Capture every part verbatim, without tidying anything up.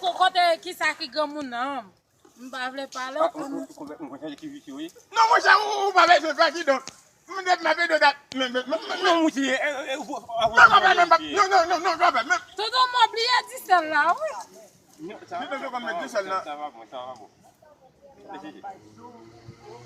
Ko-, kote kisa ki granmoun nan? M pa vle pale. Ah, ou, ou, ou, ou konn chanje ki visye wi. Non, monchè, ou, ou pa bezwen fè kidonk. M te, m ap ede w dat. Men, men, men, men, non, monchè, eh, eh, eh, ou, ou, non, konpè, men, non, non, non, non, konpè, men. Tonton, m bliye disèl la, wi. Non, sa va, sa va bon, sa va bon.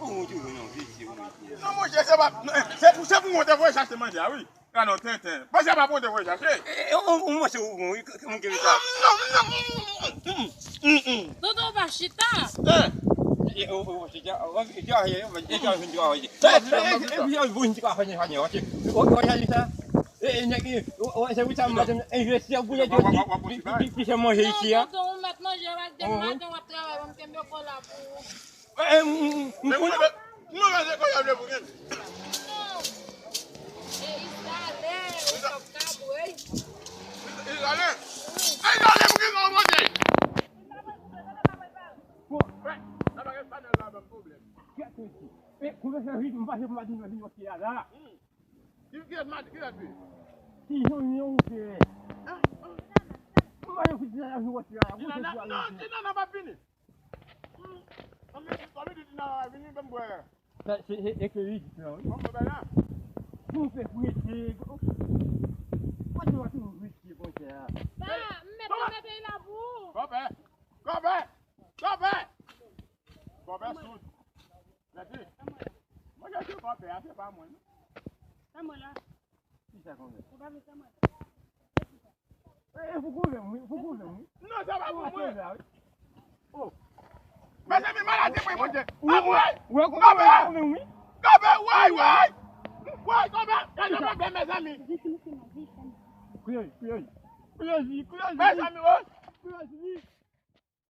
Ou, ou, ou, non, visye, ou, visye. Non, monchè, se pa, non, eh, se pou, se pou mwen te voye chache manje a, wi. Gade yon tenten. Panse pa konte voye chache. E, e, ou, ou monchè ou bon, wi, k-, k-, moun ki vin sa. Non, non, non. Tonton pa chita. E, ou, ou chita, ou, ou chita, ou, ou chita, ou, ou chita, ou, ou chita. E, e, e, e, ou vin chita, ou, ou chita, ou, ou chita. E, e, nèg, e, ou, ou, se pou sa, madanm, e, je suis obligé de, de, de, de, de, de manje isi a. Non, tonton, ou mèt manje, w ap gen maten, w ap travay, w ap kenbe kò la pou ou. Eh, eh, m, m, m, m konnen. Non, non, se kòb la vle pou gen. Non. E Izale, ou kòb kabwey. Izale? Wi. Izale, pou ki sa w vote? Bon. Wè, sa pa gen panèl la ban m pwoblèm. Kèt mesye. E, kounye sa vit, m pa janm pa di nou vin wòch la la. Hmm. Ki, ki lè madi, ki lè pi? Ki jan yon ou fè? Ah, ah. M pa janm fout di la vin wòch la. Ti nana, non, ti nana pa vini. Hmm. Kòm li, kòm li di ti nana pa vini, ban m bwè. Sa, se, se, se ke li di la, wi. Ban m bwè la. Pou fè prete. Mwen te wè tou prete konsa. Ba, m mèt mete la pou ou. Kòbè. Kòbè. Kòbè. Kòbè soud. Gade. Mwen gade kòbè a, se pa mwen, non. Sa mwen la. Kisa konbyen? Ou pa vle sa mwen. E, e, pou kouzen m, wi, pou kouzen m, wi. Non, sa pa pou mwen. Oh. Mezanmi, maladi mwen, Bondye. Ah, woy! Kòbè! Kòbè, woy, woy! Woy, kòbè! Gade pwoblèm, mezanmi. Kriye, kriye. Kriye, kriye. Mezanmi, woy!